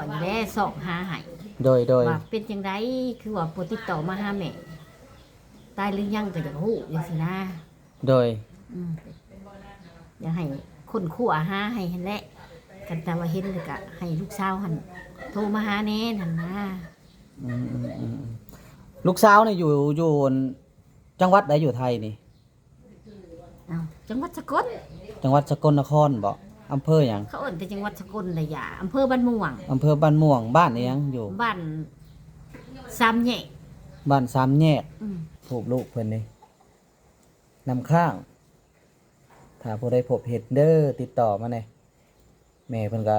ນີ້ແຫຼະຊອກຫາໃຫ້ ໂດຍ ໂດຍ ວ່າເປັນຈັ່ງໃດ ຄືວ່າບໍ່ຕິດຕໍ່ມາຫາແມ່ ຕາຍຫຼືຍັງກໍຢາກຮູ້ຈັ່ງຊີ້ນະ ໂດຍ ອືມ ຢາກໃຫ້ຄົ້ນຄວ້າຫາໃຫ້ຫັ້ນແຫຼະ ຄັນແຕ່ວ່າເຫັນແລ້ວກໍໃຫ້ລູກສາວຫັ້ນໂທມາຫາແດ່ຫັ້ນນະ ອືມໆໆ ລູກສາວນີ້ຢູ່ ຢູ່ ອັນ ຈັງຫວັດໃດຢູ່ໄທນີ້? ອ້າວ ຈັງຫວັດສະກົນ ຈັງຫວັດສະກົນນະຄອນບໍ? ອຳເພີຫຍັງ? ເຂົາເອີ້ນແຕ່ຈັງຫວັດສະກົນລະຢາ ອຳເພີບ້ານມ່ວງ ອຳເພີບ້ານມ່ວງ ບ້ານອີ່ຫຍັງຢູ່? ບ້ານສາມແຍກ ບ້ານສາມແຍກ ອືມ ຮູບລູກເພິ່ນນີ້ ນ້ຳຄ້າງ ຖ້າຜູ້ໃດພົບເຫັນເດີ ຕິດຕໍ່ມາແດ່ ແມ່ເພິ່ນກໍ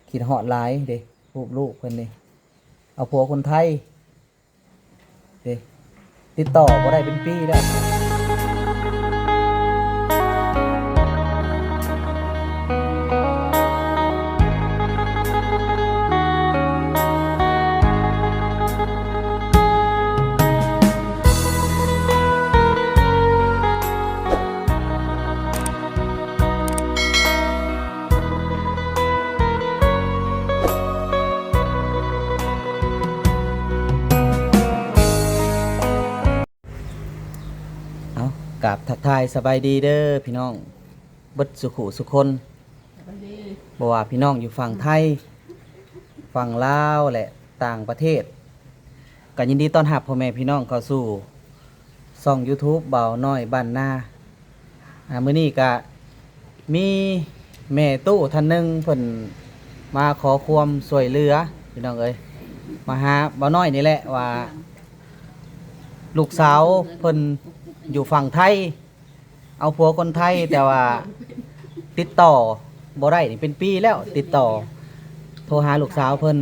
ຄິດຮອດຫຼາຍເດ້ ຮູບລູກເພິ່ນນີ້ ເອົາຜົວຄົນໄທ ເດ້ ຕິດຕໍ່ບໍ່ໄດ້ເປັນປີແລ້ວ. ເອົາ ກາບທັກທາຍສະບາຍດີເດີພີ່ນ້ອງເບິດສູ່ຄູ່ສູ່ຄົນ ສະບາຍດີ ບໍ່ວ່າພີ່ນ້ອງຢູ່ຝັ່ງໄທ ຝັ່ງລາວ ແລະ ຕ່າງປະເທດ ກໍຍິນດີຕ້ອນຮັບພໍ່ແມ່ພີ່ນ້ອງເຂົ້າສູ່ຊ່ອງຢູທູບບ່າວນ້ອຍບ້ານນາ. ອ່າ ມື້ນີ້ກະມີແມ່ຕູ້ທ່ານໜຶ່ງ ເພິ່ນມາຂໍຄວາມຊ່ວຍເຫຼືອ ພີ່ນ້ອງເອີຍ ມາຫາບ່າວນ້ອຍນີ້ແຫຼະວ່າ ລູກສາວເພິ່ນຢູ່ຝັ່ງໄທ ເອົາຜົວຄົນໄທ ແຕ່ວ່າຕິດຕໍ່ບໍ່ໄດ້ນີ້ເປັນປີແລ້ວ ຕິດຕໍ່ໂທຫາລູກສາວເພິ່ນ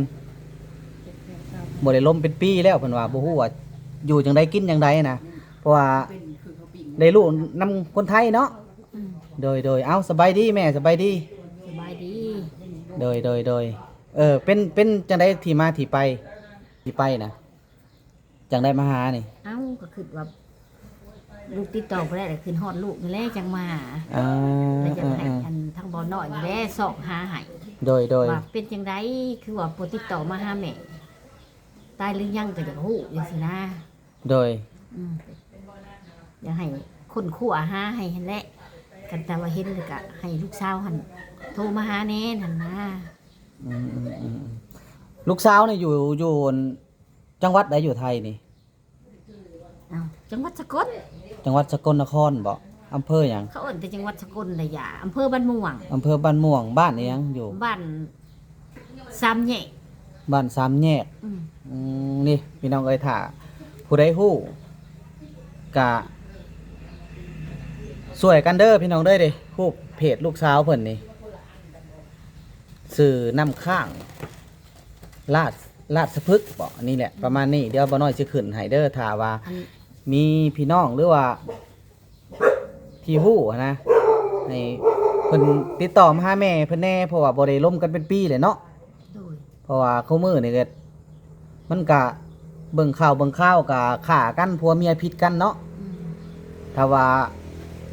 ບໍ່ໄດ້ລົມເປັນປີແລ້ວ ເພິ່ນວ່າບໍ່ຮູ້ວ່າຢູ່ຈັ່ງໃດກິນຈັ່ງໃດນະ ເພາະວ່າໄດ້ຮູ້ນຳຄົນໄທເນາະ. ອືມ ໂດຍ ໂດຍ ເອົ້າ ສະບາຍດີແມ່ ສະບາຍດີ ສະບາຍດີ ໂດຍ ໂດຍ ໂດຍ ເອີ ເປັນ ເປັນຈັ່ງໃດທີ່ມາທີ່ໄປ ທີ່ໄປນະ ຈັ່ງໄດ້ມາຫານີ້? ເອົ້າ ກໍຄິດວ່າລູກຕິດຕໍ່ບໍ່ໄດ້ ແລ້ວຄິດຮອດລູກນີ້ແຫຼະຈັ່ງມາຫາ ອ່າ ແລ້ວຢາກໃຫ້ ອ່າ ອັນທາງບ່າວນ້ອຍນີ້ແຫຼະຊອກຫາໃຫ້ ໂດຍ ໂດຍ ວ່າເປັນຈັ່ງໃດ ຄືວ່າບໍ່ຕິດຕໍ່ມາຫາແມ່ ຕາຍຫຼືຍັງກໍຢາກຮູ້ຈັ່ງຊີ້ນະ ໂດຍ ອືມ ຢາກໃຫ້ຄົ້ນຄວ້າຫາໃຫ້ຫັ້ນແຫຼະ ຄັນແຕ່ວ່າເຫັນແລ້ວກໍໃຫ້ລູກສາວຫັ້ນໂທມາຫາແດ່ຫັ້ນນະ. ອືມໆໆ ລູກສາວນີ້ຢູ່ ຢູ່ ອັນ ຈັງຫວັດໃດຢູ່ໄທນີ້? ອ້າວ ຈັງຫວັດສະກົນ ຈັງຫວັດສະກົນນະຄອນບໍ? ອຳເພີຫຍັງ? ເຂົາເອີ້ນແຕ່ຈັງຫວັດສະກົນລະຢາ ອຳເພີບ້ານມ່ວງ ອຳເພີບ້ານມ່ວງ ບ້ານອີ່ຫຍັງຢູ່? ບ້ານສາມແຍກ ບ້ານສາມແຍກ ອືມ ອືມ ນີ້ພີ່ນ້ອງເອີຍ ຖ້າຜູ້ໃດຮູ້ກະຊ່ວຍກັນເດີພີ່ນ້ອງເດີ ເດ້ ຮູບເພຈລູກສາວເພິ່ນນີ້ ຊື່ນ້ຳຄ້າງ ລາດ ລາດສະພຶກບໍ? ອັນນີ້ແຫຼະ ອືມ ປະມານນີ້ ດຽວບ່າວນ້ອຍຊິຂຶ້ນໃຫ້ເດີ ຖ້າວ່າ ອັນ ມີພີ່ນ້ອງ ຫຼືວ່າທີ່ຮູ້ຫັ້ນນະ ໃຫ້ເພິ່ນຕິດຕໍ່ມາຫາແມ່ເພິ່ນແດ່ ເພາະວ່າບໍ່ໄດ້ລົມກັນເປັນປີແລ້ວເນາະ ໂດຍ ເພາະວ່າຄູ່ມື້ນີ້ກໍ ມັນກະເບິ່ງຂ່າວເບິ່ງຄາວກະຂ້າກັນ ຜົວເມຍຜິດກັນເນາະ ອືມ ຖ້າວ່າ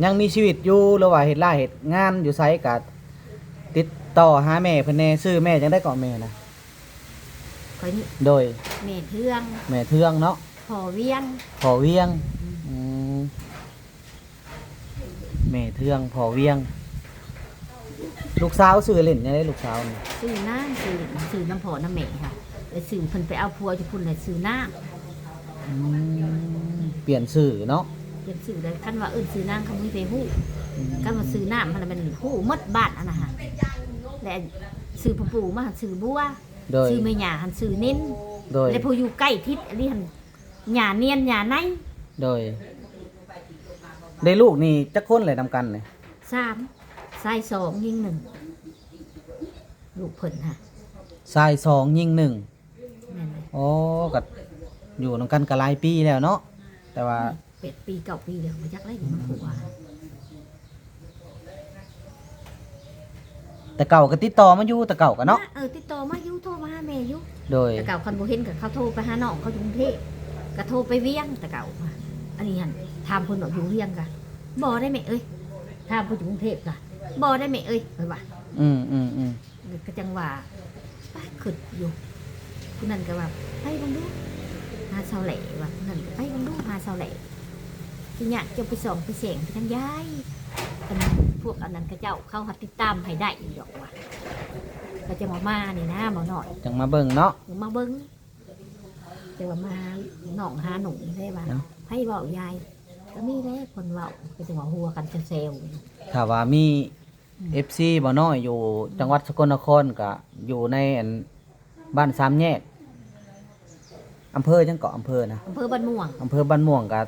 ຍັງມີຊີວິດຢູ່ ຫຼືວ່າເຮັດລາເຮັດງານຢູ່ໃສກະ ຕິດຕໍ່ຫາແມ່ເພິ່ນແດ່. ຊື່ແມ່ຈັ່ງໃດເກາະແມ່ນະ? ຂ້ອຍນີ້ ໂດຍ ແມ່ເທືອງ ແມ່ເທືອງເນາະ ພໍ່ວຽງ ພໍ່ວຽງ ອືມ ອືມ ແມ່ເທືອງ ພໍ່ວຽງ. ລູກສາວຊື່ຫຼິ້ນຈັ່ງໃດ ລູກສາວນີ້? ຊື່ນາງ ຊື່ຫຼິ້ນ ຊື່ນຳພໍ່ນຳແມ່ຫັ້ນ ແລ້ວຊື່ເພິ່ນໄປເອົາຜົວຢູ່ພຸ້ນ ແລ້ວຊື່ນາງ. ອືມ ປ່ຽນຊື່ເນາະ ປ່ຽນຊື່ໄດ້ ຄັນວ່າເອີ້ນຊື່ນາງ ເຂົາບໍ່ມີໃຜຮູ້ ອືມ ຄັນວ່າຊື່ນາງຫັ້ນແມ່ນຮູ້ໝົດບ້ານຫັ້ນນະ ແລະ ຊື່ພໍ່ປູ່ມາຫັ້ນຊື່ບົວ ໂດຍ ຊື່ແມ່ຍ່າຫັ້ນຊື່ນິນ ໂດຍ ແລະ ຜູ້ຢູ່ໃກ້ທິດອັນນີ້ຫັ້ນ ຍ່ານຽນ ຍ່າໃນ ໂດຍ. ໄດ້ລູກນີ້ຈັກຄົນແຫຼະນຳກັນນີ້? ສາມ ຊາຍສອງ ຍິງໜຶ່ງ ລູກເພິ່ນຫະ ຊາຍສອງ ຍິງໜຶ່ງ ແມ່ນເລີຍ. ໂອ້ ກໍຢູ່ນຳກັນກໍຫຼາຍປີແລ້ວເນາະ ແຕ່ວ່າ ແປດປີເກົ້າປີແລ້ວ ບໍ່ຈັກແລ້ວຢູ່ນຳຜົວ. ແຕ່ເກົ່າກໍຕິດຕໍ່ມາຢູ່ ແຕ່ເກົ່າກໍເນາະ ເອີ ຕິດຕໍ່ມາຢູ່ ໂທມາຫາແມ່ຢູ່ ໂດຍ ແຕ່ເກົ່າຄັນບໍ່ເຫັນກໍເຂົາໂທໄປຫານ້ອງເຂົາຢູ່ກຸງເທບ ກໍໂທໄປວຽງແຕ່ເກົ່າ. ອັນນີ້ຫັ້ນ ຖາມເພິ່ນວ່າຢູ່ວຽງກະ ບໍ່ໄດ້ແມ່ເອີຍ ຖາມເພິ່ນຢູ່ກຸງເທບກະ ບໍ່ໄດ້ແມ່ເອີຍ ເພິ່ນວ່າ ອືມໆໆ ກໍຈັ່ງວ່າ ປາ ຄິດຢູ່ ຜູ້ນັ້ນກໍວ່າ ໄປເບິ່ງດູ ຫາຊາວແຫຼ ວ່າ ຜູ້ນັ້ນກໍ ໄປເບິ່ງດູ ຫາຊາວແຫຼ ຊິຍາກ ເຈົ້າໄປສ່ອງໄປແສງໄປທາງຍາຍ ອັນພວກອັນນັ້ນເຂົາເຈົ້າ ເຂົາຫາຕິດຕາມໃຫ້ໄດ້ຢູ່ດອກວ່າ ເຂົາຈະມາ ມານີ້ນະ ບໍ່ນ້ອຍ ຈັ່ງມາເບິ່ງເນາະ ຈັ່ງມາເບິ່ງ ແຕ່ວ່າມາຫານ້ອງຫາໜູໄດ້ວ່າ ເນາະ ໃຜເວົ້າຍາຍ ກໍມີແຫຼະຄົນເວົ້າ ກໍຈັ່ງວ່າຫົວກັນແຊວໆ ຖ້າວ່າມີ ອືມ ເອັຟຊີ ບໍ່ນ້ອຍຢູ່ ອືມ ຈັງຫວັດສະກົນນະຄອນ ກໍຢູ່ໃນອັນ ບ້ານສາມແຍກ ອຳເພີຫຍັງເກາະ ອຳເພີນະ ອຳເພີບ້ານມ່ວງ ອຳເພີບ້ານມ່ວງ ກໍ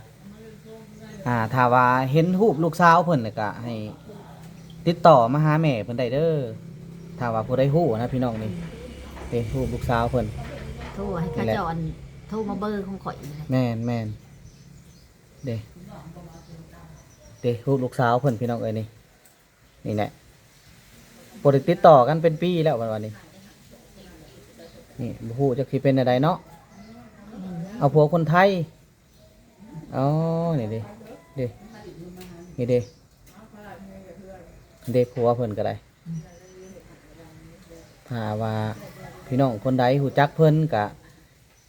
ອ່າ ຖ້າວ່າເຫັນຮູບລູກສາວເພິ່ນ ແລ້ວກໍໃຫ້ຕິດຕໍ່ມາຫາແມ່ເພິ່ນໄດ້ເດີ ຖ້າວ່າຜູ້ໃດຮູ້ນະພີ່ນ້ອງນີ້ ເດ້ ຮູບລູກສາວເພິ່ນ ໂທໃຫ້ເຂົາເຈົ້າ ນີ້ແຫຼະ ອັນ ໂທມາເບີຂອງຂ້ອຍນີ້ແຫຼະ ແມ່ນໆ ເດ້ ເດ້ ຮູບລູກສາວເພິ່ນ ພີ່ນ້ອງເອີຍ ນີ້ ນີ້ແຫຼະ ບໍ່ໄດ້ຕິດຕໍ່ກັນເປັນປີແລ້ວ ເພິ່ນວ່ານີ້ ນີ້ ບໍ່ຮູ້ຈັກຊິເປັນແນວໃດເນາະ ອືມ ເອົາຜົວຄົນໄທ ອໍ ນີ້ເດ້ ເດ້ ນີ້ເດ້ ເດ້ ຜົວເພິ່ນກໍໄດ້ ອືມ ຖ້າວ່າພີ່ນ້ອງຄົນໃດຮູ້ຈັກເພິ່ນກໍ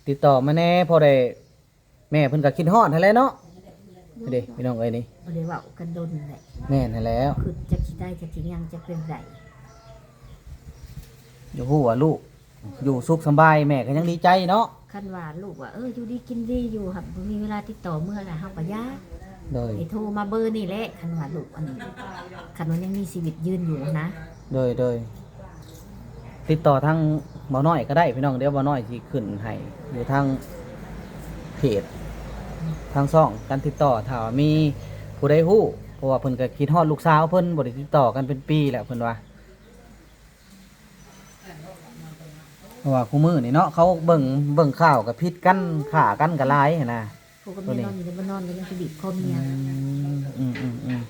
ຕິດຕໍ່ມາແດ່ ພໍໄດ້ ແມ່ເພິ່ນກໍຄິດຮອດຫັ້ນແຫຼະເນາະ ເດ້ພີ່ນ້ອງເອີຍນີ້ ບໍ່ໄດ້ເວົ້າກັນດົນແຫຼະ ແມ່ນຫັ້ນແຫຼະ ຄິດຈັກຊິໄດ້ຈັກຊິຍັງຈັກເປັນໃດ ຢາກຮູ້ວ່າລູກຢູ່ສຸກສຳບາຍ ແມ່ກໍຍັງດີໃຈເນາະ ຄັນວ່າລູກວ່າ ເອີ ຢູ່ດີກິນດີຢູ່ ຫາກບໍ່ມີເວລາຕິດຕໍ່ເມືອລະ ເຮົາກໍຢ່າ ໂດຍ ໃຫ້ໂທມາເບີນີ້ແຫຼະ ຄັນວ່າລູກອັນ ຄັນວ່າຍັງມີຊີວິດຢືນຢູ່ນະ ໂດຍ ໂດຍ ຕິດຕໍ່ທາງບໍ່ນ້ອຍກໍໄດ້ພີ່ນ້ອງ ດຽວບໍ່ນ້ອຍຊິຂຶ້ນໃຫ້ຢູ່ທາງເພຈ ທາງຊ່ອງການຕິດຕໍ່ ຖ້າວ່າມີຜູ້ໃດຮູ້ ເພາະວ່າເພິ່ນກໍຄິດຮອດລູກສາວເພິ່ນ ບໍ່ໄດ້ຕິດຕໍ່ກັນເປັນປີແລ້ວເພິ່ນວ່າ ເພາະວ່າຄູ່ມື້ນີ້ເນາະ ເຂົາເບິ່ງ ເບິ່ງຂ່າວກໍຜິດກັນ ຂ້າກັນກໍຫຼາຍຫັ້ນນະ ຜູ້ກັບເມຍນອນຢູ່ໃນບ່ອນນອນກໍຍັງຊິບີບຄໍເມຍ ອືມ ອືມ ອືມ ອືມ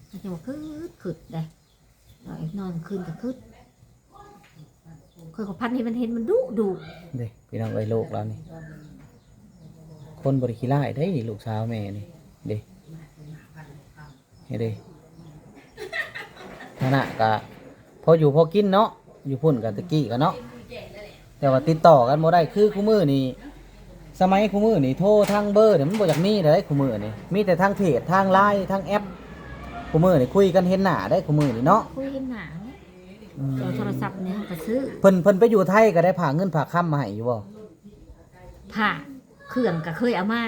ເຂົາເຈົ້າວ່າຄຶດ ຄຶດເດ້ ນອນກາງຄືນກໍຄຶດ ຂ້ອຍກໍຝັນເຫັນມັນ ເຫັນມັນດຸດຸ ເດ້ ພີ່ນ້ອງເອີຍ ລູກລາວນີ້ ຄົນບໍ່ໄດ້ຂີ້ຮ້າຍເດ້ ລູກສາວແມ່ນີ້ ເດ້ ເຮັດເດ້ ຖານະກະພໍຢູ່ພໍກິນເນາະ ຢູ່ພຸ້ນກະແຕ່ກີ້ກະເນາະ ແຕ່ວ່າຕິດຕໍ່ກັນບໍ່ໄດ້ ຄືຄູ່ມື້ນີ້ ສະໄໝຄູ່ມື້ນີ້ໂທທາງເບີນີ້ມັນບໍ່ຢາກມີເດ້ ຄູ່ມື້ນີ້ມີແຕ່ທາງເພຈ ທາງລາຍ ທາງແອັບ ຄູ່ມື້ນີ້ຄຸຍກັນເຫັນໜ້າໄດ້ ຄູ່ມື້ນີ້ເນາະ ຄຸຍເຫັນໜ້າ ອືມ ໂທລະສັບນີ້ເຮົາກໍຊື້ ເພິ່ນ ເພິ່ນໄປຢູ່ໄທກໍໄດ້ຝາກເງິນຝາກຄຳມາໃຫ້ຢູ່ບໍ່? ຝາກ ເຄື່ອງກໍເຄີຍເອົາມາ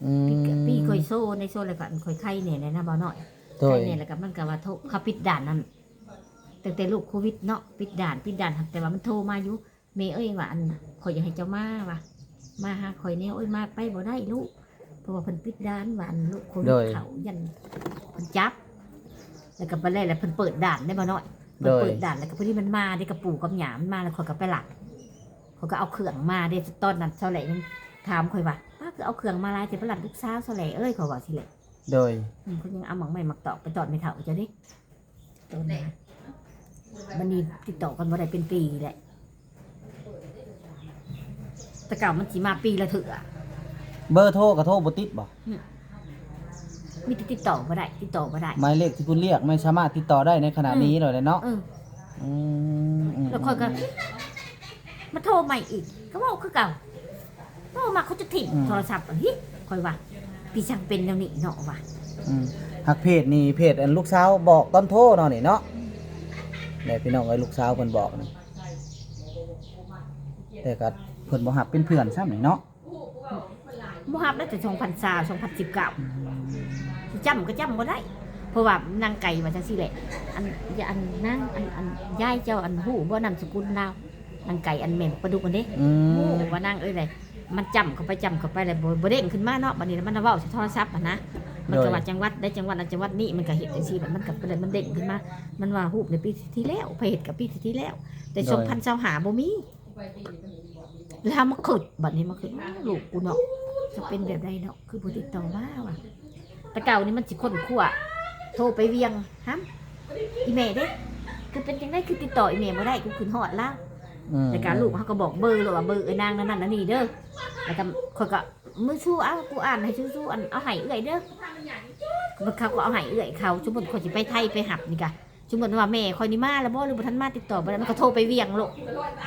ອືມ ປີ ປີຂ້ອຍໂຊ ໃນໂຊ ແລ້ວກໍຂ້ອຍໄຄແດ່ແຫຼະນະ ບໍ່ນ້ອຍ ໂດຍ ໄຄແດ່ ແລ້ວກໍມັນກໍວ່າໂທ ເຂົາປິດດ່ານນັ້ນ ຕັ້ງແຕ່ໂລກໂຄວິດເນາະ ປິດດ່ານ ປິດດ່ານ ແຕ່ວ່າມັນໂທມາຢູ່ ແມ່ເອີຍ ວ່າ ອັນ ຂ້ອຍຢາກໃຫ້ເຈົ້າມາ ວ່າ ມາຫາຂ້ອຍແດ່ ໂອ້ຍ ມາ ໄປບໍ່ໄດ້ລູກ ເພາະວ່າເພິ່ນປິດດ່ານ ວ່າ ອັນ ໂລກໂຄວິດ ໂດຍ ເຂົາ ຢ້ານເພິ່ນຈັບ ແລ້ວກໍໄປແລ້ວ ແລ້ວເພິ່ນເປີດດ່ານໄດ້ ບໍ່ນ້ອຍ ເພິ່ນ ໂດຍ ເປີດດ່ານ ແລ້ວກໍພໍດີມັນມາເດ້ ກັບປູກັບຫຍັງ ມັນມາ ແລ້ວຂ້ອຍກໍໄປລັກ ຂ້ອຍກໍເອົາເຄື່ອງມາເດ້ ຕອນນັ້ນຊາວແຫຼຍັງຖາມຂ້ອຍວ່າ ປ້າ ຄືເອົາເຄື່ອງມາຫຼາຍແທ້ ໄປລັກລູກສາວຊາວແຫຼເອີຍ ຂ້ອຍວ່າຊີ້ແຫຼະ ໂດຍ ອືມ ເພິ່ນຍັງເອົາໝາກໄມ້ໝາກຕອກໄປຕ້ອນແມ່ເຖົ້າເຈົ້າເດ້ ຕອນນັ້ນ ບັດນີ້ຕິດຕໍ່ກັນບໍ່ໄດ້ເປັນປີແຫຼະ ແຕ່ເກົ່າມັນຊິມາປີລະເທື່ອ ເບີໂທກໍໂທບໍ່ຕິດບໍ່? ອືມ ມີແຕ່ຕິດຕໍ່ບໍ່ໄດ້ ຕິດຕໍ່ບໍ່ໄດ້ ໝາຍເລກທີ່ເພິ່ນລຽກ ໄມ່ສາມາດຕິດຕໍ່ໄດ້ໃນຂະນະນີ້ ອືມ ໂດຍເນາະ ເອີ ອືມ ແລ້ວຂ້ອຍກໍ ອືມ ມາໂທໃໝ່ອີກ ກໍເວົ້າຄືເກົ່າ ໂທມາເຂົາຈະຖິ້ມ ອືມ ໂທລະສັບ ເຮີ້ຍ ຂ້ອຍວ່າ ພີ່ຊ່າງເປັນແນວນີ້ເນາະວ່າ ອືມ ຫາກເພດນີ້ ເພດອັນລູກສາວບອກຕອນໂທເນາະນີ້ເນາະ ອືມ ແລ້ວພີ່ນ້ອງເອີຍ ລູກສາວເພິ່ນບອກນີ້ ແຕ່ກໍເພິ່ນບໍ່ຮັບເປັນເພື່ອນຊ້ຳນີ້ເນາະ ບໍ່ຮັບແລ້ວແຕ່ສອງພັນຊາວ ສອງພັນສິບເກົ້າ ອືມ ຊິຈ້ຳກໍຈ້ຳບໍ່ໄດ້ ເພາະວ່ານາງໄກ່ວ່າຈັ່ງຊີ້ແຫຼະ ອັນ ອັນນາງ ອັນ ອັນຍາຍເຈົ້າ ອັນ ຮູ້ບໍ່ນາມສະກຸນລາວ ນາງໄກ່ ອັນແມ່ບັກປາດຸກຫັ້ນເດ້ ອືມ ຮູ້ວ່ານາງເອີຍ ແຫຼະ ມັນຈ້ຳເຂົ້າໄປ ຈ້ຳເຂົ້າໄປ ແລ້ວບໍ່ ບໍ່ເດ້ງຂຶ້ນມາເນາະ ບັດນີ້ມັນເວົ້າໃສ່ໂທລະສັບຫັ້ນນະ ມັນກໍວ່າ ໂດຍ ຈັງຫວັດໃດ ຈັງຫວັດນັ້ນ ຈັງຫວັດນີ້ ມັນກໍເຮັດຈັ່ງຊີ້ແຫຼະ ມັນກໍ ມັນເດ້ງຂຶ້ນມາ ມັນວ່າຮູບໃນປີທີ່ແລ້ວ ໄປເຮັດກັບປີທີ່ແລ້ວ ແຕ່ ໂດຍ ສອງພັນຊາວຫ້າບໍ່ມີ ແລ້ວມາຄິດ ບັດນີ້ມາຄິດ ອ້າວ ລູກກູເນາະ ຈະເປັນແບບໃດເນາະ ຄືບໍ່ຕິດຕໍ່ມາວ່າ ແຕ່ເກົ່ານີ້ມັນຊິຄົ້ນຄວ້າ ໂທໄປວຽງ ຫຳ ອີແມ່ເດ້ ຄືເປັນຈັ່ງໃດ ຄືຕິດຕໍ່ອີແມ່ບໍ່ໄດ້ ກູຄິດຮອດລາວ ອືມ ແລ້ວກະລູກເຮົາກໍບອກເບີໂລດວ່າ ເບີເອີຍນາງນັ້ນນັ້ນນີ້ເດີ ແລ້ວກໍຂ້ອຍກໍ ມື້ຊູເອົາ ກູອ່ານໃຫ້ຊູ ຊູອັນເອົາໃຫ້ເອື້ອຍເດີ ເຂົາກໍເອົາໃຫ້ເອື້ອຍເຂົາ ສົມມຸດຂ້ອຍຊິໄປໄທໄປຮັບນີ້ກະ ສົມມຸດວ່າແມ່ຂ້ອຍນີ້ມາແລ້ວບໍ່ ຫຼືບໍ່ທັນມາ ຕິດຕໍ່ບໍ່ໄດ້ ມັນກໍໂທໄປວຽງໂລດ.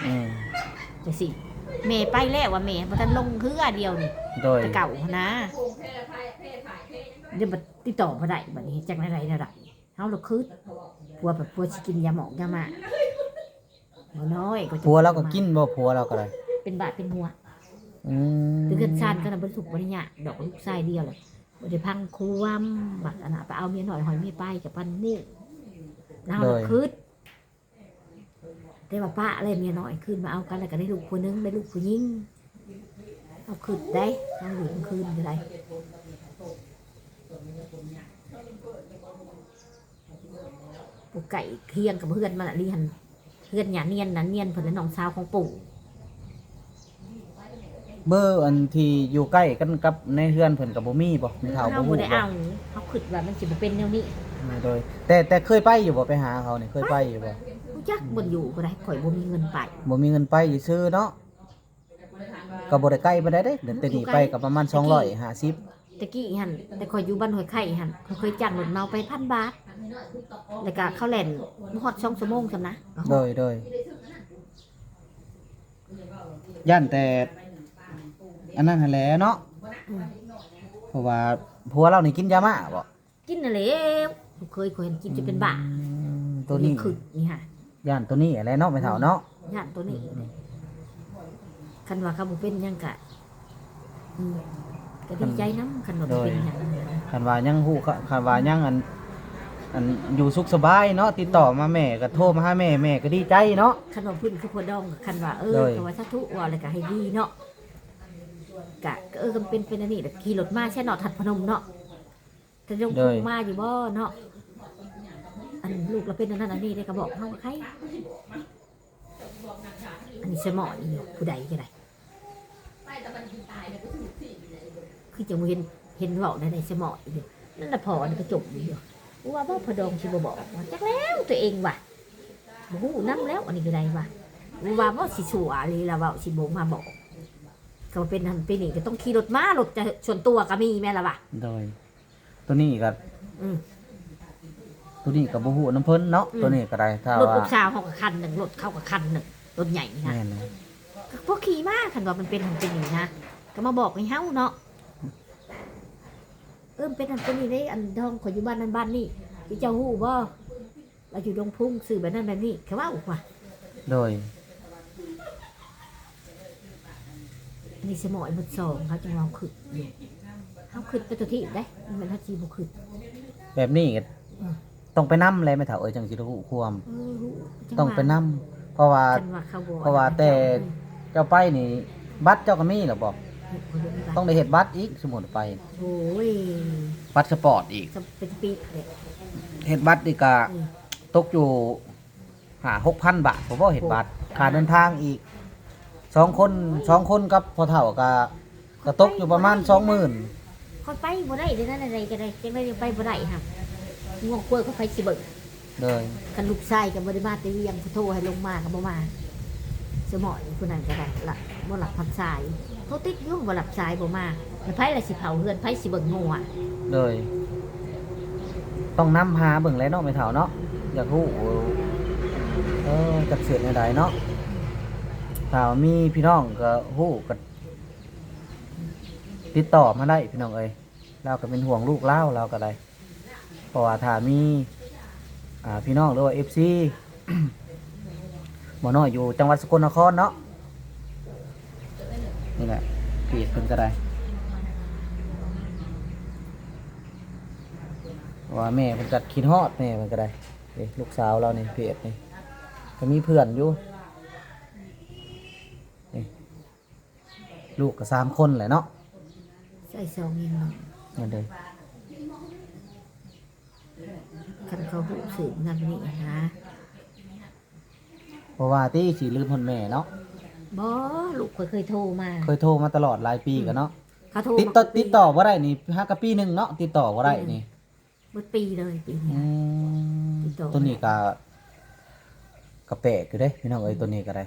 ອືມ ຈັ່ງຊີ້ ແມ່ໄປແລ້ວວ່າ ແມ່ບໍ່ທັນລົງເຮືອດຽວນີ້ ໂດຍ ແຕ່ເກົ່າຫັ້ນນະ ດຽວບັດຕິດຕໍ່ບໍ່ໄດ້ ບັດນີ້ຈັກແນວໃດແນວໃດ ເຮົາລະຄຶດ ຜົວ ຜົວຊິກິນຢາໝອກຢາມ້າ ບໍ່ນ້ອຍກໍ ຜົວລາວກໍກິນບໍ່ ຜົວລາວກໍໄດ້ ເປັນບາດເປັນຫົວ. ອືມ ແຕ່ເຮືອນຊານກໍນະ ບໍ່ໄດ້ທຸກບໍ່ໄດ້ຍາກດອກ ລູກຊາຍດຽວແຫຼະ ບໍ່ໄດ້ພັງຄວາມ ບັກອັນນະ ໄປເອົາເມຍນ້ອຍ ຫ້ອຍເມຍປາຍ ກະປານນີ້ ລາວລະຄຶດ ແຕ່ວ່າປະແລ້ວເມຍນ້ອຍຄືນມາເອົາກັນ ແລ້ວກໍໄດ້ລູກຜູ້ໜຶ່ງ ໄດ້ລູກຜູ້ຍິງ ເຮົາຄຶດໄດ໋ ເຮົາຢູ່ກາງຄືນກໍໄດ້ ບໍ່ໄກຄຽງກັບເຮືອນມັນ ອັນນີ້ຫັ້ນ ເຮືອນຍານຽນນະ ຍຽນເພິ່ນລະ ນ້ອງສາວຂອງປູ່. ເບີອັນທີ່ຢູ່ໃກ້ກັນກັບໃນເຮືອນເພິ່ນກໍບໍ່ມີບໍ່ ແມ່ເຖົ້າ ເຮົາບໍ່ຮູ້ບໍ່ໄດ້ເອົາ ເຮົາຄິດວ່າມັນຊິບໍ່ເປັນແນວນີ້. ໂດຍ ແຕ່ ແຕ່ເຄີຍໄປຢູ່ບໍ່ ໄປຫາເຂົານີ້ ເຄີຍໄປຢູ່ບໍ່? ຮູ້ຈັກບ່ອນຢູ່ບໍ່ໄດ້ ຂ້ອຍບໍ່ມີເງິນໄປ ບໍ່ມີເງິນໄປຊື່ໆເນາະ ກໍບໍ່ໄດ້ໄກປານໃດເດ້ ແຕ່ນີ້ໄປກໍປະມານສອງຮ້ອຍຫ້າສິບ. ແຕ່ກີ້ຫັ້ນ ແຕ່ຂ້ອຍຢູ່ບ້ານຫ້ວຍໄຂ່ຫັ້ນ ຂ້ອຍເຄີຍຈ້າງລົດເໝົາໄປພັນບາດ ແລ້ວກະເຂົາແລ່ນບໍ່ຮອດສອງຊົ່ວໂມງຊ້ຳນະ. ໂດຍ ໂດຍ ຢ້ານແຕ່ອັນນັ້ນຫັ້ນແຫຼະເນາະ ອືມ ເພາະວ່າຜົວລາວນີ້ກິນຢາມ້າບໍ່? ກິນຫັ້ນແຫຼະ ລູກເຂີຍຂ້ອຍຫັ້ນກິນຈົນເປັນບ້າ ອືມ ໂຕນີ້ ຄືນີ້ຫາ ຢ້ານໂຕນີ້ຫັ້ນແຫຼະເນາະ ແມ່ເຖົ້າເນາະ ຢ້ານໂຕນີ້. ອືມ ຄັນວ່າເຂົາບໍ່ເປັນຫຍັງກະ ອືມ ກະດີໃຈນຳ ຄັນວ່າບໍ່ເປັນຫຍັງ ຄັນວ່າຍັງຮູ້ ຄັນວ່າຍັງອັນ ອັນຢູ່ສຸກສະບາຍເນາະ ຕິດຕໍ່ມາແມ່ກໍໂທມາຫາແມ່ ແມ່ກໍດີໃຈເນາະ. ຄັນວ່າເພິ່ນຄືພໍ່ດອງ ຄັນວ່າ ເອີ ໂດຍ ກໍວ່າສາທຸ ເວົ້າແລ້ວກໍໃຫ້ດີເນາະ ກະ ເອີ ກໍເປັນ ເປັນອັນນີ້ແຫຼະ ຂີ່ລົດມາໃສ່ເນາະ ທັດພະນົມເນາະ ແຕ່ລົງ ໂດຍ ມາຢູ່ບໍ່ເນາະ ອັນລູກລະເປັນອັນນັ້ນອັນນີ້ເດ້ ກໍບອກເຮົາໃຄ ອັນນີ້ສະໝໍ້ອີ່ຜູ້ໃດກໍໄດ້ ຄືຈັ່ງບໍ່ເຫັນ ເຫັນເວົ້າແນວໃດສະໝໍ້ອີ່ ນັ້ນລະພໍ່ອັນນີ້ກໍຈົ່ມຢູ່ ວ່າບໍ່ພໍ່ດອງຊິບໍ່ບອກ ວ່າຈັກແລ້ວຕົວເອງວ່າ ບໍ່ຮູ້ນຳແລ້ວ ອັນນີ້ກໍໄດ້ວ່າ ວ່າບໍ່ຊິຊົ່ວອີ່ຫຼີລະ ເວົ້າຊິບໍ່ມາບອກ ກໍເປັນຫັ້ນເປັນນີ້ ກໍຕ້ອງຂີ່ລົດມາ ລົດຈະສ່ວນຕົວກໍມີແມ່ນລະວ່າ ໂດຍ ໂຕນີ້ກໍ ອືມ ໂຕນີ້ກໍບໍ່ຮູ້ນຳເພິ່ນເນາະ ອືມ ໂຕນີ້ກໍໄດ້ ຖ້າວ່າລົດລູກສາວເຮົາກໍຄັນໜຶ່ງ ລົດເຂົາກໍຄັນໜຶ່ງ ລົດໃຫຍ່ນະ ແມ່ນ ກໍພວກຂີ່ມາ ຄັນວ່າມັນເປັນຫັ້ນເປັນນີ້ນະ ກໍມາບອກໃຫ້ເຮົາເນາະ ເອີ ເປັນຫັ້ນເປັນນີ້ເດ້ ອັນດອງຂ້ອຍຢູ່ບ້ານນັ້ນບ້ານນີ້ ທີ່ເຈົ້າຮູ້ບໍ່? ລາວຢູ່ດົງພຸງ ຊື່ແບບນັ້ນແບບນີ້ ເຂົາເວົ້າວ່າ ໂດຍ ອັນນີ້ສະໝໍ້ອີ່ໝົດສອງ ເຮົາຈຶ່ງເວົ້າຄຶດຢູ່ ເຮົາຄຶດໄປຕົວທີບເດ້ ມັນເຮົາຊິບໍ່ຄຶດແບບນີ້ ອືມ ຕ້ອງໄປນຳແຫຼະແມ່ເຖົ້າເອີຍ ຈັ່ງຊິໄດ້ຮູ້ຄວາມ ເອີ ຮູ້ ຕ້ອງໄປນຳ ເພາະວ່າ ຄັນວ່າເຂົາບໍ່ ເພາະວ່າແຕ່ ອືມ ເຈົ້າໄປນີ້ ບັດເຈົ້າກໍມີແລ້ວບໍ່? ເຮັດບໍ່ໄດ້ບັດ ຕ້ອງໄດ້ເຮັດບັດອີກ ສົມມຸດໄປ ໂອ້ຍ ບັດສະປອດອີກ ສະ ເປັນປີແຫຼະ ເຮັດບັດນີ້ກະ ອືມ ຕົກຢູ່ຫ້າຫົກພັນບາດ ບໍ່ ບໍ່ເຮັດບັດ ໂອ້ ຄ່າເດີນທາງອີກ ສອງຄົນ ສອງຄົນກັບພໍ່ເຖົ້າກະ ກະຕົກຢູ່ປະມານສອງໝື່ນ ຂ້ອຍໄປບໍ່ໄດ້ເດ້ ນັ້ນໃດກໍໄດ້ ຈັ່ງໃດກໍໄປບໍ່ໄດ້ຫະ ງົວຄວາຍຂ້ອຍໃຜຊິເບິ່ງ ໂດຍ ຄັນລູກຊາຍກໍບໍ່ໄດ້ມາແຕ່ວຽງ ໂທໃຫ້ລົງມາກໍບໍ່ມາ ສະໝໍ້ຜູ້ນັ້ນກໍໄດ້ລະ ບໍ່ຮັບຮັບສາຍ ໂທຕິດຢູ່ ບໍ່ຮັບສາຍ ບໍ່ມາ ແລ້ວໃຜລະຊິເຝົ້າເຮືອນ ໃຜຊິເບິ່ງງົວ ໂດຍ ຕ້ອງນຳຫາເບິ່ງແຫຼະເນາະ ແມ່ເຖົ້າເນາະ ຢາກຮູ້ ເອີ ຈັກເຮັດແນວໃດເນາະ ຖ້າມີພີ່ນ້ອງກໍຮູ້ກໍຕິດຕໍ່ມາໄດ້ ພີ່ນ້ອງເອີຍ ລາວກໍເປັນຫ່ວງລູກລາວ ລາວກໍໄດ້ ເພາະວ່າຖ້າມີ ອ່າ ພີ່ນ້ອງ ຫຼືວ່າ ເອັຟຊີ ໝໍນ້ອຍຢູ່ຈັງຫວັດສະກົນນະຄອນເນາະ ນີ້ແຫຼະ ເພຈເພິ່ນກໍໄດ້ ເພາະວ່າແມ່ເພິ່ນກໍຄິດຮອດ ແມ່ເພິ່ນກໍໄດ້ ເດ້ ລູກສາວລາວນີ້ ເພຈນີ້ ກໍມີເພື່ອນຢູ່ ນີ້ ລູກກໍສາມຄົນແຫຼະເນາະ ໃສ່ຊອງຍັງໜຶ່ງ ນັ້ນເດ້ ຄັນເຂົາຮູ້ສືບນຳນີ້ຫາ ບໍ່ວ່າຕິຊິລືມຮອດແມ່ເນາະ ບໍ່ ລູກຂ້ອຍເຄີຍໂທມາ ເຄີຍໂທມາຕະຫຼອດຫຼາຍປີ ອືມ ກໍເນາະ ເຂົາໂທ ຕິດຕໍ່ ມາ ຕິດຕໍ່ບໍ່ໄດ້ນີ້ ຫາກໍປີໜຶ່ງເນາະ ຕິດຕໍ່ບໍ່ໄດ້ນີ້ ອືມ ໝົດປີເລີຍປີນີ້ ອືມ ຕິດຕໍ່ ໂຕນີ້ກໍ ກໍແປກຢູ່ເດ້ ພີ່ນ້ອງເອີຍ ອືມ ໂຕນີ້ກໍໄດ້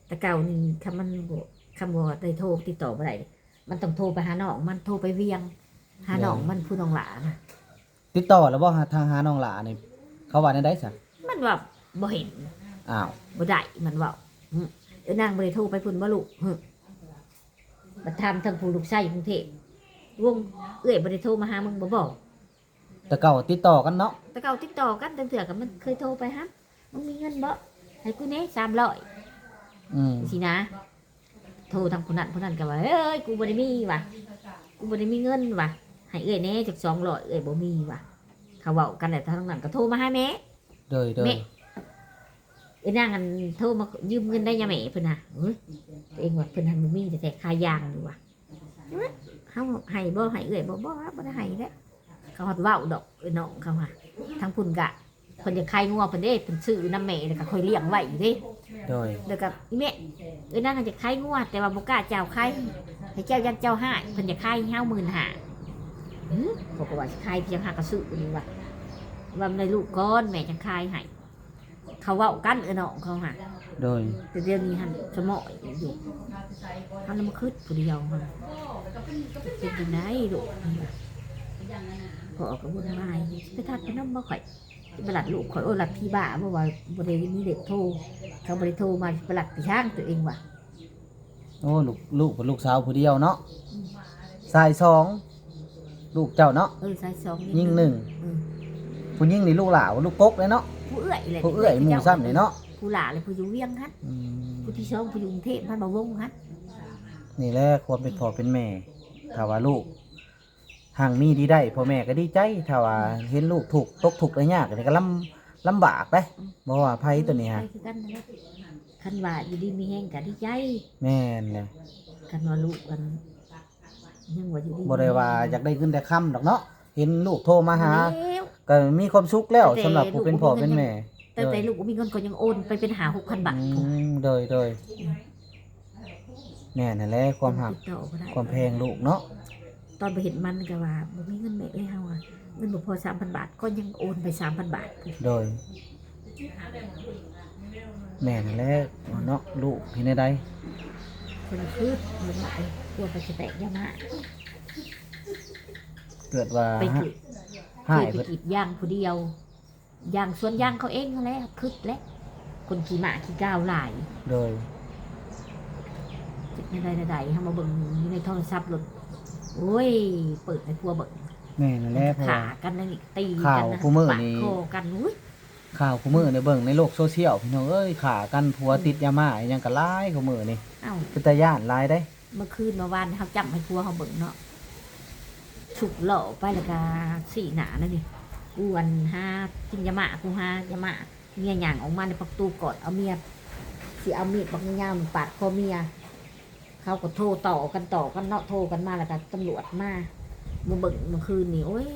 ແຕ່ເກົ່ານີ້ ຄັນມັນບໍ່ ຄັນບໍ່ໄດ້ໂທຕິດຕໍ່ບໍ່ໄດ້ ມັນຕ້ອງໂທໄປຫານ້ອງມັນ ໂທໄປວຽງ ຫານ້ອງມັນ ໂດຍ ຜູ້ນ້ອງຫຼ້ານະ ຕິດຕໍ່ແລ້ວບໍ່ ຫາ ທາງຫານ້ອງຫຼ້ານີ້ ເຂົາວ່າແນວໃດຊະ? ມັນວ່າບໍ່ເຫັນ. ອ້າວ ບໍ່ໄດ້ ມັນເວົ້າ. ອື ເອີ ນາງບໍ່ໄດ້ໂທໄປພຸ້ນບໍ່ລູກ? ຫຶ ບັດຖາມທາງຜູ້ລູກຊາຍຢູ່ກຸງເທບ ວົງ ເອື້ອຍບໍ່ໄດ້ໂທມາຫາມຶງບໍ່? ບໍ່. ແຕ່ເກົ່າຕິດຕໍ່ກັນເນາະ? ແຕ່ເກົ່າຕິດຕໍ່ກັນ ແຕ່ເທື່ອກໍມັນເຄີຍໂທໄປຫາ ມຶງມີເງິນບໍ່? ໃຫ້ກູແດ່ສາມຮ້ອຍ ອືມ ຊີ້ນະ. ໂທທາງຜູ້ນັ້ນ ຜູ້ນັ້ນກໍວ່າ ເອີຍ ກູບໍ່ໄດ້ມີວ່າ ກູບໍ່ໄດ້ມີເງິນວ່າ ໃຫ້ເອື້ອຍແດ່ຈັກສອງຮ້ອຍ ເອື້ອຍບໍ່ມີວ່າ. ເຂົາເວົ້າກັນແລ້ວ ທາງນັ້ນກໍໂທມາຫາແມ່. ໂດຍ ໂດຍ ແມ່ ເອີຍ ນາງອັນໂທມາຢືມເງິນໄດ້ຍາແມ່ເພິ່ນນະ. ເອີຍ ຕົວເອງວ່າເພິ່ນຫັ້ນບໍ່ມີແທ້ໆ ຂາຍຢາງຢູ່ວ່າ. ເອີຍ ເຮົາໃຫ້ບໍ່ ໃຫ້ເອື້ອຍບໍ່? ບໍ່ ບໍ່ໄດ້ໃຫ້ແຫຼະ. ເຂົາຮອດເວົ້າດອກ ເອີຍ ນ້ອງເຂົາຫາ ທາງພຸ້ນກະ ເພິ່ນຢາກຂາຍງົວເພິ່ນເດ້ ເພິ່ນຊື້ນຳແມ່ ແລ້ວກໍຂ້ອຍລ້ຽງໄວ້ຢູ່ເດ້. ໂດຍ ແລ້ວກໍອີແມ່ ເອີຍ ນາງຢາກຂາຍງົວ ແຕ່ວ່າບໍ່ກ້າເຈົ້າຂາຍໃຫ້ເຈົ້າ ຢ້ານເຈົ້າຮ້າຍ ເພິ່ນຢາກຂາຍໃຫ້ເຮົາໝື່ນຫ້າ. ຫື ຂ້ອຍກໍວ່າຊິຂາຍພຽງຫ້າກະຊື້ນີ້ວ່າ ວ່າໃນລູກກ່ອນ ແມ່ຈັ່ງຂາຍໃຫ້. ເຂົາເວົ້າກັນ ເອີຍ ນ້ອງເຂົາຫາ. ໂດຍ ແຕ່ດຽວນີ້ຫັ້ນສະໝໍ້ຢູ່ ເຮົາລະມາຄຶດຜູ້ດຽວຫາ ເປັນຈັ່ງໃດລູກ? ພໍ່ກໍວຸ່ນວາຍ ຊິໄປທາດຂະໜົມບໍ່ຂ້ອຍ? ຊິໄປລັດລູກຂ້ອຍ ໂອ້ ລັດຜີບ້າບໍ່ ວ່າບໍ່ໄດ້ມີເລກໂທ ເຂົາບໍ່ໄດ້ໂທມາ ຊິໄປລັດໄປທາງຕົວເອງວ່າ. ໂອ້ ລູກ ລູກເປັນລູກສາວຜູ້ດຽວເນາະ. ອືມ ຊາຍສອງ ລູກເຈົ້າເນາະ. ເອີ ຊາຍສອງ ຍິງໜຶ່ງ. ອືມ ຜູ້ຍິງນີ້ລູກຫຼ້າ ລູກກົກເລີຍເນາະ. ຜູ້ເອື້ອຍແຫຼະ ຜູ້ເອື້ອຍໝູ່ຊ້ຳນີ້ເນາະ. ຜູ້ຫຼ້າແຫຼະ ຜູ້ຢູ່ວຽງຫັ້ນ. ອືມ ຜູ້ທີສອງ ຜູ້ຢູ່ກຸງເທບ ພັດມາວົງຫັ້ນ. ນີ້ແຫຼະຄວາມເປັນພໍ່ເປັນແມ່ ຖ້າວ່າລູກ ຮັ່ງມີດີໄດ້ ພໍ່ແມ່ກໍດີໃຈ. ຖ້າວ່າເຫັນລູກທຸກ ຕົກທຸກໄດ້ຍາກ ນີ້ກໍລຳ ລຳບາກເດ້. ອືມ ບໍ່ວ່າໃຜຕົວນີ້ຫາ ໃຜຄືກັນນັ້ນແຫຼະ. ຄັນວ່າຢູ່ດີມີແຮງກໍດີໃຈ. ແມ່ນແຫຼະ. ຄັນວ່າລູກອັນ ຍັງວ່າຢູ່ດີ ບໍ່ໄດ້ວ່າຢາກໄດ້ເງິນໄດ້ຄຳດອກເນາະ. ເຫັນລູກໂທມາຫາ ແລ້ວ ກໍມີຄວາມສຸກແລ້ວ. ແຕ່ ສຳລັບຜູ້ເປັນພໍ່ເປັນແມ່ ຕັ້ງແຕ່ ໂດຍ ລູກບໍ່ມີເງິນ ກໍຍັງໂອນໄປເປັນຫ້າຫົກພັນບາດ. ອືມ ໂດຍ ໂດຍ. ແມ່ນຫັ້ນແຫຼະ ຄວາມຮັກ ຕິດຕໍ່ບໍ່ໄດ້ ຄວາມແພງລູກເນາະ. ຕອນໄປເຮັດມັນກໍວ່າ ບໍ່ມີເງິນແມ່ເອີຍ ເຮົາອະ ເງິນບໍ່ພໍສາມພັນບາດ ກໍຍັງໂອນໄປສາມພັນບາດ. ໂດຍ ແມ່ນຫັ້ນແຫຼະເນາະ. ລູກເຮັດແນວໃດ ຄົນລະຄືດ ເພິ່ນວ່າ ເອີ ກວນໄປສະແຕກຢາມາ ເກີດວ່າ ໄປ ຫ- ຫາຍ ໄປກຣີດຢາງຜູ້ດຽວ ຢາງສວນຢາງເຂົາເອງຫັ້ນແຫຼະ ຄຶດແຫຼະ ຄົນຂີ້ໝ້າຂີ້ກາວຫຼາຍ. ໂດຍ ຈັກແນວໃດແນວໃດ ເຮົາມາເບິ່ງຢູ່ໃນໂທລະສັບໂລດ. ໂອ້ຍ ເປີດໃຫ້ຜົວເບິ່ງ. ແມ່ນແຫຼະ ເພາະວ່າຂ້າກັນນັ້ນອີກ ຕີກັນ ຂ່າວຄູ່ມື້ນີ້ ປາດຄໍກັນ. ອຸ້ຍ ຂ່າວຄູ່ມື້ນີ້ ເບິ່ງໃນໂລກໂຊຊຽວ ພີ່ນ້ອງເອີຍ ຂ້າກັນ ຜົວ ອືມ ຕິດຢາມາ ອີຫຍັງກໍຫຼາຍຄູ່ມື້ນີ້. ອ້າວ ເປັນຕາຢ້ານຫຼາຍເດ້. ເມື່ອຄືນເມື່ອວານເຮົາຈ້ຳໃຫ້ຜົວເຮົາເບິ່ງເນາະ ຊຸກລໍ້ໄປແລ້ວກະຊີ້ໜ້າແນວນີ້ ກູອັນຫາກິນຢາມ້າ ກູຫາຢາມ້າ. ເມຍຍ່າງອອກມາໃນປະຕູກອດເອົາເມຍ ຊິເອົາມີດບັກຍາວໆ ປາດຄໍເມຍ. ເຂົາກໍໂທຕໍ່ກັນ ຕໍ່ກັນເນາະ ໂທກັນມາ ແລ້ວກະຕຳຫຼວດມາ ມາເບິ່ງເມື່ອຄືນນີ້. ໂອ້ຍ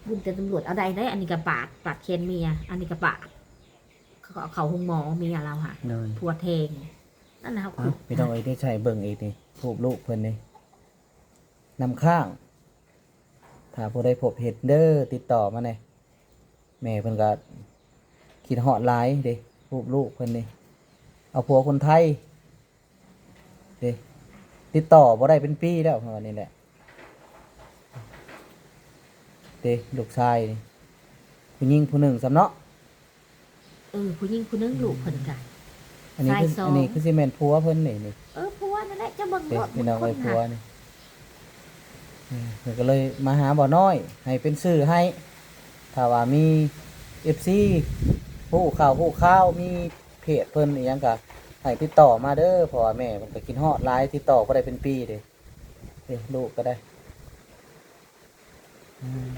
ບຸນແຕ່ຕຳຫຼວດເອົາໄດ້ເດ້. ອັນນີ້ກະປາດ ປາດແຂນເມຍ ອັນນີ້ກະປາດ ເຂົາກໍເອົາເຂົ້າໂຮງໝໍເມຍລາວຫາ ໂດຍ ຜົວແທງ. ນັ້ນນະ ເຮົາ ເອົ້າ ພີ່ນ້ອງເອີຍ ໄດ້ໃຊ້ເບິ່ງອີກນີ້ ຮູບລູກເພິ່ນນີ້ ນ້ຳຄ້າງ. ຖ້າຜູ້ໃດພົບເຫັນເດີ ຕິດຕໍ່ມາແດ່. ແມ່ເພິ່ນກໍຄິດຮອດຫຼາຍເດ້ ຮູບລູກເພິ່ນນີ້ ເອົາຜົວຄົນໄທເດ້. ຕິດຕໍ່ບໍ່ໄດ້ເປັນປີແລ້ວ ເພິ່ນວ່ານີ້ແຫຼະເດ້. ລູກຊາຍນີ້ ຜູ້ຍິງຜູ້ໜຶ່ງຊ້ຳເນາະ. ເອີ ຜູ້ຍິງຜູ້ໜຶ່ງ ອືມ ລູກເພິ່ນກະ ອັນນີ້ຄື ຊາຍສອງ ອັນນີ້ຄືຊິແມ່ນຜົວເພິ່ນນີ້ ນີ້. ເອີ ຜົວນັ້ນແຫຼະ ເຈົ້າເບິ່ງໂລດ ພີ່ນ້ອງເອີຍ ຜົວນີ້. ເອີ ເພິ່ນກໍເລີຍມາຫາບ່າວນ້ອຍ ໃຫ້ເປັນສື່ໃຫ້. ຖ້າວ່າມີເອັຟຊີຮູ້ຂ່າວຮູ້ຂ່າວ ມີເພຈເພິ່ນອີຫຍັງ ກໍໃຫ້ຕິດຕໍ່ມາເດີ ເພາະວ່າແມ່ເພິ່ນກໍຄິດຮອດຫຼາຍ ຕິດຕໍ່ບໍ່ໄດ້ເປັນປີເດ້. ເດ້ ລູກກໍໄດ້ ອືມ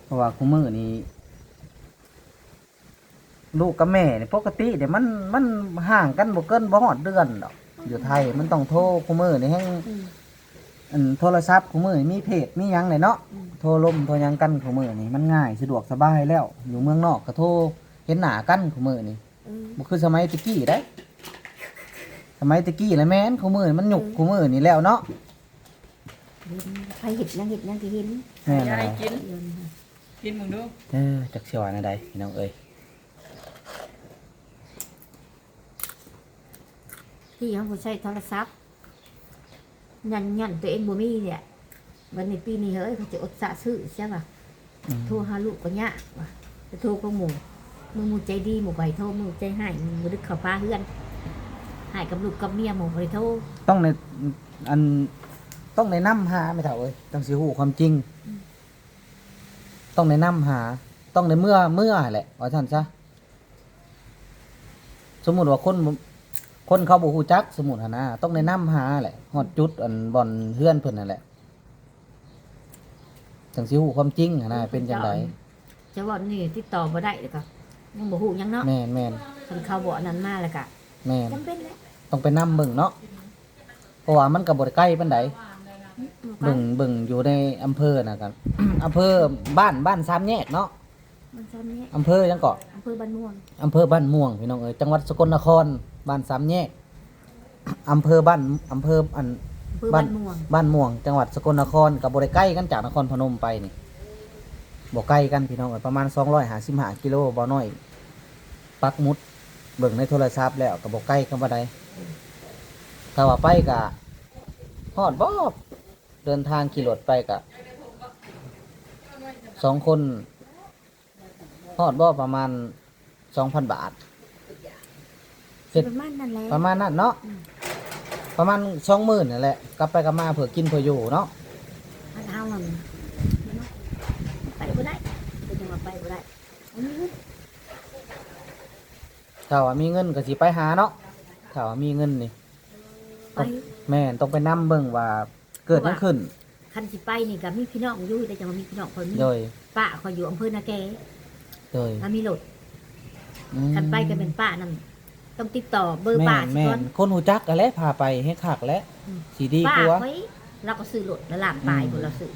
ເພາະວ່າຄູ່ມື້ນີ້ ລູກກັບແມ່ນີ້ ປົກກະຕິເດ ມັນ ມັນຫ່າງກັນບໍ່ເກີນ ບໍ່ຮອດເດືອນດອກ. ຢູ່ໄທມັນຕ້ອງໂທ ຄູ່ມື້ນີ້ແຮ່ງ ອືມ ອັນໂທລະສັບຄູ່ມື້ນີ້ມີເພຈມີຫຍັງແຫຼະເນາະ. ອືມ ໂທລົມໂທຫຍັງກັນຄູ່ມື້ນີ້ ມັນງ່າຍສະດວກສະບາຍແລ້ວ. ຢູ່ເມືອງນອກກໍໂທເຫັນໜ້າກັນຄູ່ມື້ນີ້. ເອີ ບໍ່ຄືສະໄໝແຕ່ກີ້ເດ້ ສະໄໝແຕ່ກີ້ລະແມ່ນ ຄູ່ມື້ມັນຍຸກ ເອີ ຄູ່ມື້ນີ້ແລ້ວເນາະ. ເຫັນ ໃຜເຮັດຫຍັງ ເຮັດຫຍັງກໍເຫັນ. ແມ່ນແຫຼະ ກິນ ດຽວນີ້ ກິນເບິ່ງດູ. ເອີ ຈັກຊິວ່າແນວໃດພີ່ນ້ອງເອີຍ. ທີ່ເຮົາບໍ່ໃຊ້ໂທລະສັບ ຍ້ອນ ຍ້ອນຕົວເອງບໍ່ມີແຫຼະ. ບັດນີ້ປີນີ້ເຮີ້ຍ ເຂົາຈະອົດສະຊື່ຊະວ່າ ອືມ ໂທຫາລູກກໍຍາກວ່າ ໄປໂທກັບໝູ່ ມື້ໝູ່ໃຈດີ ໝູ່ກໍໃຫ້ໂທ ມື້ໃຈຮ້າຍ ບໍ່ດຶກເຂົ້າປ່າເຮືອນ ຮ້າຍກັບລູກກັບເມຍ ໝູ່ບໍ່ໄດ້ໂທ. ຕ້ອງໄດ້ ອັນ ຕ້ອງໄດ້ນຳຫາແມ່ເຖົ້າເອີຍ ຈັ່ງຊິຮູ້ຄວາມຈິງ. ອືມ ຕ້ອງໄດ້ນຳຫາ ຕ້ອງໄດ້ເມືອ ເມືອຫັ້ນແຫຼະ ວ່າຊັ້ນຊະ. ສົມມຸດວ່າຄົນ ຄົນເຂົາບໍ່ຮູ້ຈັກ ສົມມຸດຫັ້ນນະ ຕ້ອງໄດ້ນຳຫາແຫຼະ ຮອດຈຸດອັນບ່ອນເຮືອນເພິ່ນຫັ້ນແຫຼະ ຈັ່ງຊິຮູ້ຄວາມຈິງຫັ້ນນະ ເປັນຈັ່ງໃດ. ຈະເວົ້ານີ້ຕິດຕໍ່ບໍ່ໄດ້ ແລ້ວກໍຍັງບໍ່ຮູ້ຫຍັງເນາະ. ແມ່ນໆ ຄັນເຂົາບໍ່ອັນນັ້ນມາແລ້ວກໍ ແມ່ນ ຈຳເປັນແຫຼະ ຕ້ອງໄປນຳເບິ່ງເນາະ. ເພາະວ່າມັນກໍບໍ່ໄດ້ໄກປານໃດ ອືມ ບໍ່ໄກ ເບິ່ງ ເບິ່ງຢູ່ໃນອຳເພີນະ ກັນ ອຳເພີບ້ານ ບ້ານສາມແຍກເນາະ ບ້ານສາມແຍກ ອຳເພີຫຍັງເກາະ ອຳເພີບ້ານມ່ວງ ອຳເພີບ້ານມ່ວງ ພີ່ນ້ອງເອີຍ ຈັງຫວັດສະກົນນະຄອນ ບ້ານສາມແຍກ ອຳເພີບ້ານ ອຳເພີອັນ ອຳເພີບ້ານ ບ້ານມ່ວງ ບ້ານມ່ວງ ຈັງຫວັດສະກົນນະຄອນ ກໍບໍ່ໄດ້ໄກກັນຈາກນະຄອນພະນົມໄປນີ້ ບໍ່ໄກກັນ ພີ່ນ້ອງເອີຍ ປະມານສອງຮ້ອຍຫ້າສິບຫ້າກິໂລ ບໍ່ນ້ອຍ ປັກໝຸດເບິ່ງໃນໂທລະສັບແລ້ວກໍບໍ່ໄກກັນປານໃດ. ຖ້າວ່າໄປກະຮອດບໍ່? ເດີນທາງຂີ່ລົດໄປກະສອງຄົນ ຮອດບໍ່? ປະມານສອງພັນບາດ. ເຮັດ ປະມານນັ້ນແຫຼະ ປະມານນັ້ນເນາະ. ອືມ ປະມານສອງໝື່ນນັ້ນແຫຼະ ກັບໄປກັບມາເພື່ອກິນເພື່ອຢູ່ເນາະ. ອັນເຮົາຫັ້ນໄປບໍ່ໄດ້ ເປັນຫຍັງວ່າໄປບໍ່ໄດ້? ອັນນີ້ ຖ້າວ່າມີເງິນກໍຊິໄປຫາເນາະ ຖ້າວ່າມີເງິນນີ້ ໄປ ຕ້ອງ ແມ່ນ ຕ້ອງໄປນຳເບິ່ງວ່າເກີດຫຍັງຂຶ້ນ. ຄັນຊິໄປນີ້ກໍມີພີ່ນ້ອງຢູ່ ແຕ່ຈັ່ງວ່າມີພີ່ນ້ອງຂ້ອຍມີ ໂດຍ ປ້າຂ້ອຍຢູ່ອຳເພີນາແກ ໂດຍ ລາວມີລົດ. ອືມ ຄັນໄປກໍແມ່ນປ້ານັ້ນ ຕ້ອງຕິດຕໍ່ເບີປ້າ ແມ່ນ ຊິກ່ອນ ແມ່ນ ຄົນຮູ້ຈັກຫັ້ນແຫຼະ ພາໄປແຮງຄັກແຫຼະ ອືມ ຊິດີກວ່າ. ປ້າຂ້ອຍລາວກໍຊື້ລົດລະລ້ານປາຍ ອືມ ພຸ້ນລາວຊື້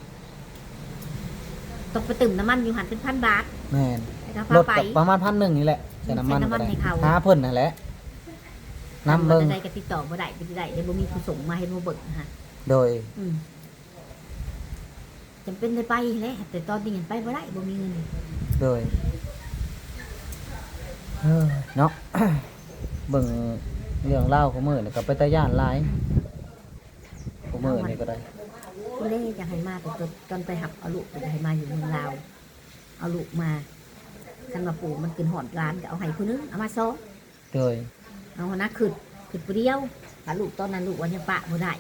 ຕ້ອງໄປຕື່ມນ້ຳມັນຢູ່ຫັ້ນເປັນພັນບາດ. ແມ່ນ ແລ້ວກໍພາໄປ ລົດກໍປະມານພັນໜຶ່ງນີ້ແຫຼະ ໃສ່ນ້ຳມັນ ໃສ່ນ້ຳມັນໃຫ້ເຂົາ ຫາເພິ່ນຫັ້ນແຫຼະ ນຳເບິ່ງ. ອັນໃດກໍຕິດຕໍ່ບໍ່ໄດ້ ບໍ່ໄດ້ ບໍ່ມີຜູ້ສົ່ງມາໃຫ້ມາເບິ່ງຫັ້ນ. ໂດຍ ອືມ ຈຳເປັນໄດ້ໄປແຫຼະ ແຕ່ຕອນນີ້ໄປບໍ່ໄດ້ ບໍ່ມີເງິນ. ໂດຍ ເອີ ເນາະ ເບິ່ງເລື່ອງລາວຄູ່ມື້ນີ້ກໍເປັນຕາຢ້ານຫຼາຍ ຄູ່ມື້ນີ້ກໍໄດ້ ຜູ້ເລຢາກໃຫ້ມາ ແຕ່ຕອນໄປຮັບເອົາລູກ ກໍຢາກໃຫ້ມາຢູ່ເມືອງລາວ ເອົາລູກມາ ຄັນວ່າປູມັນຂຶ້ນຮອດຫຼານ ກໍເອົາໃຫ້ຜູ້ໜຶ່ງ ເອົາມາສອງ. ໂດຍ ເອົາຫັ້ນນະ ຄຶດ ຄຶດຜູ້ດຽວ ຖ້າລູກຕອນນັ້ນ ລູກວ່າຍັງປະບໍ່ໄດ້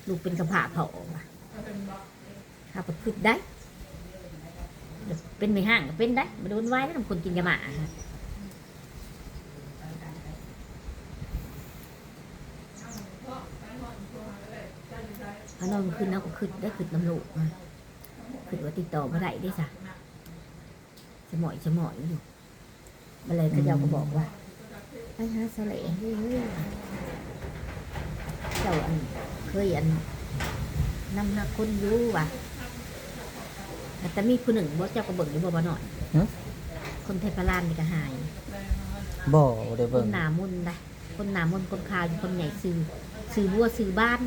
ລູກເປັນກຳພ້າພໍ່ວ່າ ເຮົາກໍຄຶດໄດ້ ເປັນແມ່ຮ້າງກໍເປັນໄດ້ ບໍ່ໄດ້ວຸ່ນວາຍນຳຄົນກິນຢາໝ້າ. ເຮົານອນຄືນເຮົາກໍຄຶດໄດ້ ຄຶດນຳລູກ ຄຶດວ່າຕິດຕໍ່ບໍ່ໄດ້ເດ້ຊະ ສະໝອຍສະໝອຍຢູ່. ບັດແລ້ວເຂົາເຈົ້າກໍບອກວ່າ ອືມ ໄປຫາສາວແຫຼເດີ້ ເຈົ້າອັນ ເຄີຍອັນ ນຳຫາຄົນຢູ່ວ່າ ແຕ່ມີຜູ້ໜຶ່ງບໍ່ ເຈົ້າກໍເບິ່ງຢູ່ບໍ່ ບໍ່ນ້ອຍ? ຫື? ຄົນໄທພະລານນີ້ກໍຫາຍ. ບໍ່ ບໍ່ໄດ້ເບິ່ງ. ຄົນໜ້າມົນໄດ໋ ຄົນໜ້າມົນ ຄົນຂາວຢູ່ ຄົນໃຫຍ່ ຊື່ ຊື່ບົວ ຊື່ບານ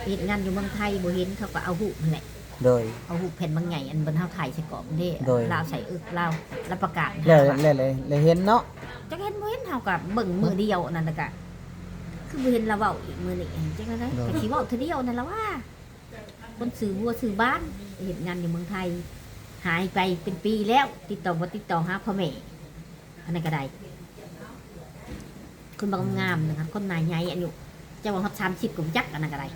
ເຮັດງານຢູ່ເມືອງໄທ ບໍ່ເຫັນ ເຂົາກໍເອົາຮູບຫັ້ນແຫຼະ. ໂດຍ ເອົາຮູບແຜ່ນບັກໃຫຍ່ ອັນເພິ່ນເຮົາຖ່າຍໃສ່ກອບເດ້ ໂດຍ ລາວໃສ່ເອິກລາວ ລາວປະກາດ ແລ້ວ ແລ້ວ ແລ້ວເຫັນເນາະ. ຈັກເຫັນບໍ່ເຫັນ ເຮົາກໍເບິ່ງມື້ດຽວນັ້ນ ແລ້ວກໍຄືບໍ່ເຫັນລາວເວົ້າອີກມື້ນີ້ ຈັກແນວໃດ ໂດຍ ກໍຊິເວົ້າເທື່ອດຽວນັ້ນລະວ່າ ຄົນຊື່ບົວຊື່ບານ ເຮັດງານຢູ່ເມືອງໄທ ຫາຍໄປເປັນປີແລ້ວ ຕິດຕໍ່ບໍ່ຕິດຕໍ່ຫາພໍ່ແມ່ ອັນນັ້ນກໍໄດ້. ຄົນບໍ່ງາມໆ ນະ ຄົນໜ້າໃຫຍ່ອາຍຸ ເຈົ້າວ່າຮອດສາມສິບກໍບໍ່ຈັກ ອັນນັ້ນກໍໄດ້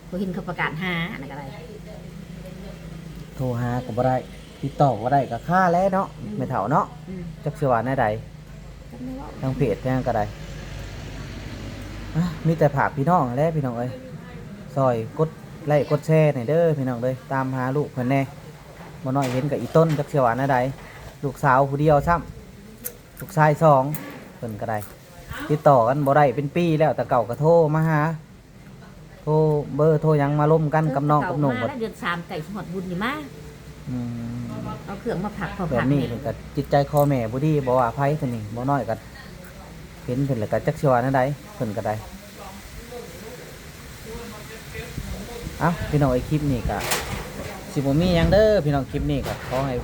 ບໍ່ເຫັນເຂົາປະກາດຫາ ອັນນັ້ນກໍໄດ້ ໂທຫາກໍບໍ່ໄດ້ ຕິດຕໍ່ບໍ່ໄດ້ ກໍຄາແຫຼະເນາະ ອືມ ແມ່ເຖົ້າເນາະ ອືມ ຈັກຊິວ່າແນວໃດ ຈັກແນວເວົ້າ ທາງເພຈທາງຫຍັງກໍໄດ້ ອາ ມີແຕ່ຝາກພີ່ນ້ອງຫັ້ນແຫຼະ ພີ່ນ້ອງເອີຍ ຊ່ອຍກົດໄລ້ກົດແຊໃຫ້ເດີ ພີ່ນ້ອງເດີ ຕາມຫາລູກເພິ່ນແດ່ ບໍ່ນ້ອຍເຫັນກໍອີ່ຕົນ ຈັກຊິວ່າແນວໃດ ລູກສາວຜູ້ດຽວຊ້ຳ ລູກຊາຍສອງ ເພິ່ນກໍໄດ້ ຕິດຕໍ່ກັນບໍ່ໄດ້ເປັນປີແລ້ວ ແຕ່ເກົ່າກໍໂທມາຫາ ໂທເບີໂທຫຍັງມາລົມກັນ ເອີ ກັບນ້ອງກັບນຸ່ງ ມາແລ້ວ ເດືອນສາມໃກ້ຊິຮອດບຸນນີ້ມາ ອືມ ເອົາເຄື່ອງມາຝາກພໍ່ຝາກແມ່ ແບບນີ້ເພິ່ນກໍຈິດໃຈຄໍແມ່ບໍ່ດີ ບໍ່ວ່າໃຜຕົວນີ້ ບໍ່ນ້ອຍກໍເຫັນເພິ່ນແລ້ວກໍຈັກຊິວ່າແນວໃດ ເພິ່ນກໍໄດ້. ເອົ້າ ພີ່ນ້ອງເອີຍ ຄລິບນີ້ກະຊິບໍ່ມີຫຍັງເດີພີ່ນ້ອງ ຄລິບນີ້ກະຂໍໃຫ້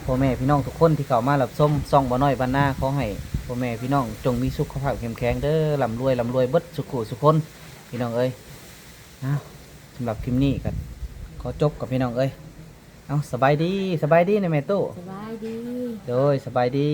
ພໍ່ແມ່ພີ່ນ້ອງທຸກຄົນທີ່ເຂົ້າມາຮັບຊົມຊ່ອງບໍ່ນ້ອຍບ້ານນາ ຂໍໃຫ້ພໍ່ແມ່ພີ່ນ້ອງຈົ່ງມີສຸຂະພາບເຂັ້ມແຂງເດີ ລ່ຳລວຍ ລ່ຳລວຍເບິດສູ່ຜູ້ສູ່ຄົນ ພີ່ນ້ອງເອີຍ ເອົ້າ ສຳລັບຄລິບນີ້ກໍຂໍຈົບກ່ອນພີ່ນ້ອງເອີຍ. ເອົ້າ ສະບາຍດີ ສະບາຍດີນະແມ່ຕູ້. ສະບາຍດີ. ໂດຍ ສະບາຍດີ.